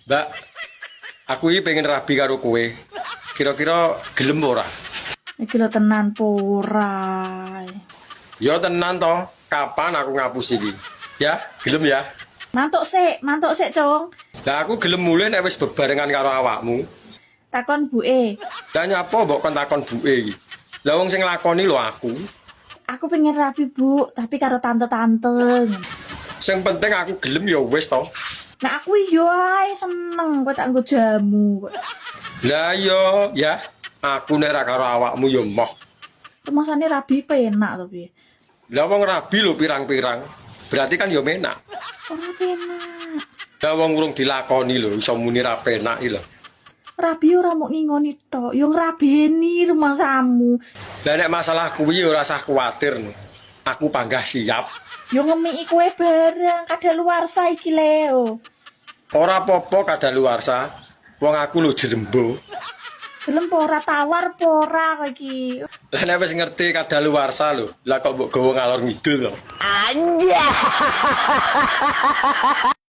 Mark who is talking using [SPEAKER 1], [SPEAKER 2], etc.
[SPEAKER 1] Mbak, aku iki pengen rabi karo kowe. Kira-kira gelem ora?
[SPEAKER 2] Iki lho, tenan po ora?
[SPEAKER 1] Ya tenan to, kapan aku ngapus iki? Ya, gelem ya?
[SPEAKER 2] Mantuk sik, mantuk sik, Cung.
[SPEAKER 1] Lah, aku gelem mulih nek wis bebarengan karo awakmu.
[SPEAKER 2] Takon buke.
[SPEAKER 1] Lah, nyapa mbok kon takon buke iki? Lah, wong sing nglakoni lho aku.
[SPEAKER 2] Aku pengen rabi, Bu, tapi karo tante-tante.
[SPEAKER 1] Sing penting aku gelem ya wis to.
[SPEAKER 2] Nah, aku iya ae seneng, kowe tak nggo jamu.
[SPEAKER 1] Lah iya, ya. Aku nek ra karo awakmu ya moh.
[SPEAKER 2] Rumasane rabi penak to piye?
[SPEAKER 1] Lah, wong rabi lho pirang-pirang. Berarti kan ya penak.
[SPEAKER 2] Ora penak.
[SPEAKER 1] Lah, wong urung dilakoni lho iso muni ra penak iki lho.
[SPEAKER 2] Rabi ora mung ngingoni tok, yo ngrabeni rumangsamu.
[SPEAKER 1] Lah, nek masalah kuwi ora usah kuwatir no. Aku panggah siap.
[SPEAKER 2] Yo ngemiki kowe barang kadaluwarsa iki, Leo.
[SPEAKER 1] Ora apa-apa kadaluwarsa. Wong aku lho jrembo.
[SPEAKER 2] Gelem po ora, tawar po ora kowe iki?
[SPEAKER 1] Lah, nek wis ngerti kadaluwarsa lho, lah kok mbok gawa ngalor ngidul to?
[SPEAKER 3] Anjay.